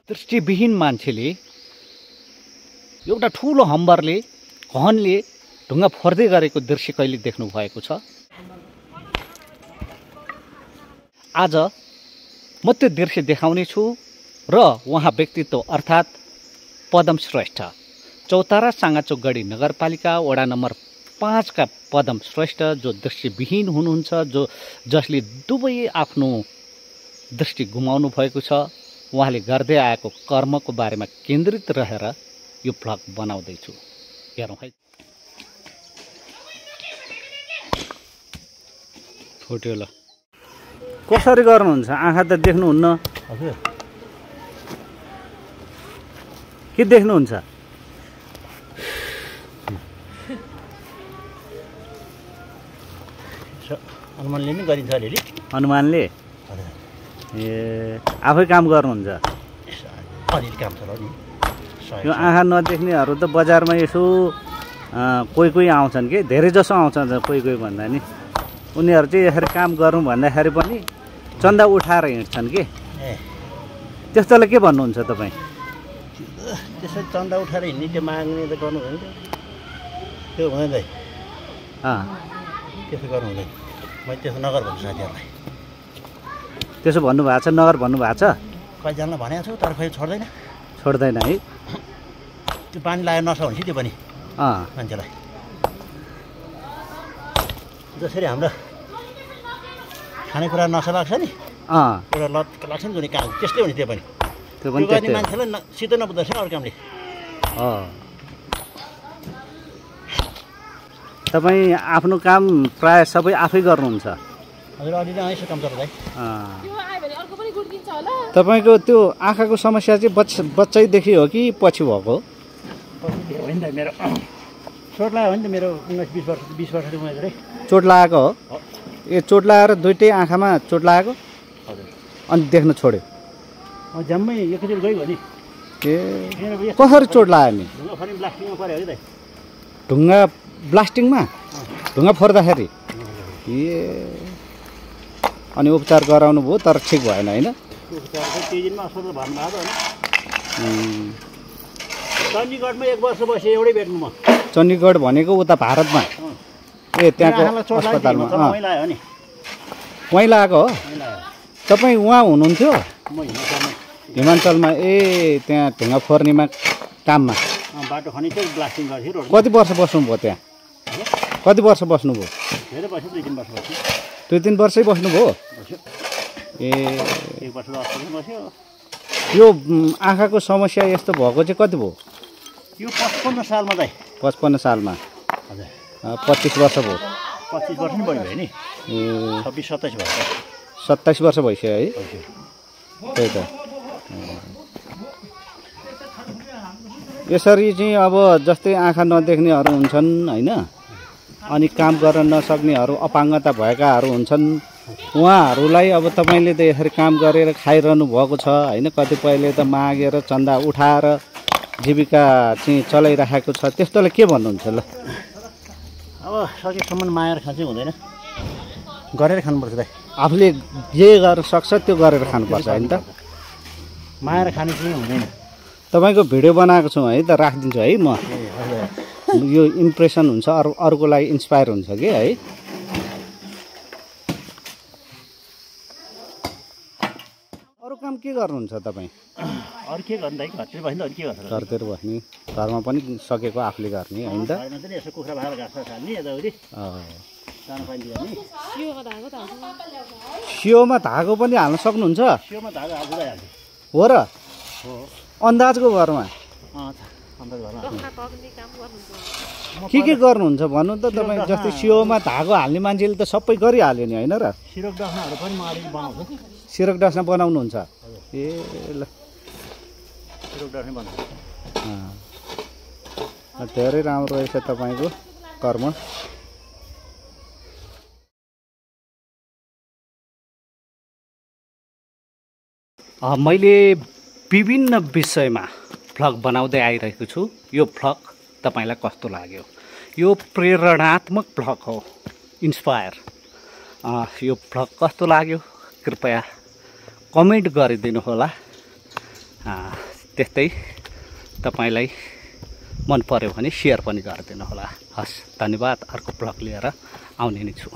दृष्टिविहीन मान्छेले एउटा ठुलो हम्बरले घनले ढुङ्गा फोर्दै गरेको दृश्य कहिले देख्नु भएको छ? आज म त्यो दृश्य देखाउने छु र उहाँ व्यक्तित्व अर्थात् पदम श्रेष्ठ, चौतारा साँगाचोकगढी नगरपालिका वडा नम्बर 5 का पदम श्रेष्ठ, जो दृष्टिविहीन हुनुहुन्छ, जसले दुवै आफ्नो दृष्टि गुमाउनु भएको छ। उहाँले गर्दै आएको कर्मको बारेमा केन्द्रित रहेर यो भ्लग बनाउँदैछु। हेरौँ है। फुट्यो ल। कसरी गर्नुहुन्छ? आँखा त देख्नुहुन्न। हजुर के देख्नुहुन्छ? हनुमानले नि गरिन्छ अलिअलि। हनुमानले? ए आफै काम गर्नुहुन्छ? अलिअलि काम छ नि। यो आँखा नदेख्नेहरू त बजारमा यसो कोही कोही आउँछन् कि, धेरै जसो आउँछन् कोही कोही भन्दा नि। उनीहरू चाहिँ यसरी काम गर्नु भन्दाखेरि पनि चन्दा उठाएर हिँड्छन् कि। त्यस्तोलाई के भन्नुहुन्छ तपाईँ? त्यसरी चन्दा उठाएर हिँड्ने, त्यो माग्ने त गर्नु हुँदैन, त्यो हुँदैन। त्यसो गर्नु हुँदैन। मैले त्यसो नगर भन्छु साथीहरूलाई। त्यसो भन्नुभएको छ? नगर भन्नुभएको छ? कतिजनालाई भनेको छु, तर खै छोड्दैन। छोड्दैन है? त्यो पानी लगाएर नसा हुन्छ त्यो पनि मान्छेलाई। जसरी हाम्रो खानेकुरा नसा लाग्छ नि, एउटा लत लाग्छ नि, जुन काम त्यस्तै हो नि। त्यो पनि गर्ने मान्छेलाई सिधै नबुझ्दो रहेछ अरू कामले। तपाईँ आफ्नो काम प्राय सबै आफै गर्नुहुन्छ? हजुर, अलिअलि यसो काम चल्छ। तपाईँको त्यो आँखाको समस्या चाहिँ बच्चैदेखि हो कि पछि भएको? होइन त, मेरो चोट लाग्यो भने त मेरो 19-20 वर्षको उमेर है। चोट लागेको हो? ए चोट लागेर दुइटै आँखामा चोट लागेको? हजुर। अनि देख्न छोड्यो? जम्मै एकैचोटि गयो नि। ए कसरी चोट लाग्यो नि? ब्लास्टिङमा पऱ्यो है त। ढुङ्गा ब्लास्टिङमा? ढुङ्गा फोर्दाखेरि? ए अनि उपचार गराउनु भयो तर ठिक भएन होइन? उपचार चाहिँ केही दिनमा अस्पताल भन्नुभएको होइन। चण्डीगढमा 1 वर्ष बसेँ एउटै बेडमा म। चण्डीगढ भनेको उता भारतमा? ए त्यहाँको अस्पतालमा? वहीँ लागेको हो? तपाईँ उहाँ हुनुहुन्थ्यो हिमाञ्चलमा? ए त्यहाँ ढुङ्गा फोर्नेमा काममा? बाटो खनिन्छ, ब्लास्टिङ गर्थ्यो। कति वर्ष बस्नुभयो त्यहाँ? कति वर्ष बस्नुभयो? धेरै बस्यो, 2-3 वर्ष बस्यो। 2-3 वर्षै बस्नुभयो? ए 1 वर्ष अस्पतालमा बस्यो। यो आँखाको समस्या यस्तो भएको चाहिँ कति भयो? यो 55 सालमा चाहिँ। 55 सालमा? हजुर। 25 वर्ष भयो? 25 वर्ष नि बढी भयो नि। ए 26-27 भयो। 27 वर्ष भइसक्यो है? त्यही त। यसरी चाहिँ अब जस्तै आँखा नदेख्नेहरू हुन्छन् होइन, अनि काम गर्न नसक्नेहरू, अपाङ्गता भएकाहरू हुन्छन्, उहाँहरूलाई अब तपाईँले त यसरी काम गरेर खाइरहनु भएको छ होइन। कतिपयले त मागेर चन्दा उठाएर जीविका चाहिँ चलाइराखेको छ। त्यस्तोलाई के भन्नुहुन्छ ल? अब सकेसम्म मागेर खान्छ हुँदैन, गरेर खानुपर्छ त। आफूले जे गर्न सक्छ त्यो गरेर खानुपर्छ होइन त? मागेर खाने चाहिँ हुँदैन। तपाईँको भिडियो बनाएको छु है त, राखिदिन्छु है म। यो इम्प्रेसन हुन्छ, अरूको लागि इन्सपायर हुन्छ कि है। अरू काम के गर्नुहुन्छ तपाईँ? अरू के गर्नु त, घरतिर बस्नु। अरू के गर्छ? घरतिर बस्ने, घरमा पनि सकेको आफूले गर्ने होइन त? यसो कुखुरा बाख्रा घाँस खाने यताउति सानो पानी गर्ने। सियोमा धागो पनि हाल्न सक्नुहुन्छ? सियोमा धागो हाल्छ हो र? अन्दाजको घरमा के गर्नुहुन्छ भन्नु त तपाईँ? जस्तै सियोमा धागो हाल्ने मान्छेले त सबै गरिहाल्यो नि होइन र? सिरक डस्नाहरू पनि म अलिअलि बनाउँछु। सिरक डस्ना बनाउनुहुन्छ? ए ल, सिरक डस्ना बनाउँछु। धेरै राम्रो रहेछ तपाईँको कर्म। मैले विभिन्न विषयमा भ्लग बनाउँदै आइरहेको छु। यो भ्लग तपाईँलाई कस्तो लाग्यो? यो प्रेरणात्मक भ्लग हो, इन्स्पायर। यो भ्लग कस्तो लाग्यो कृपया कमेन्ट गरिदिनु होला। त्यस्तै तपाईलाई मन पर्यो भने सेयर पनि गरिदिनु होला। हस्, धन्यवाद। अर्को भ्लग लिएर आउने नै छु।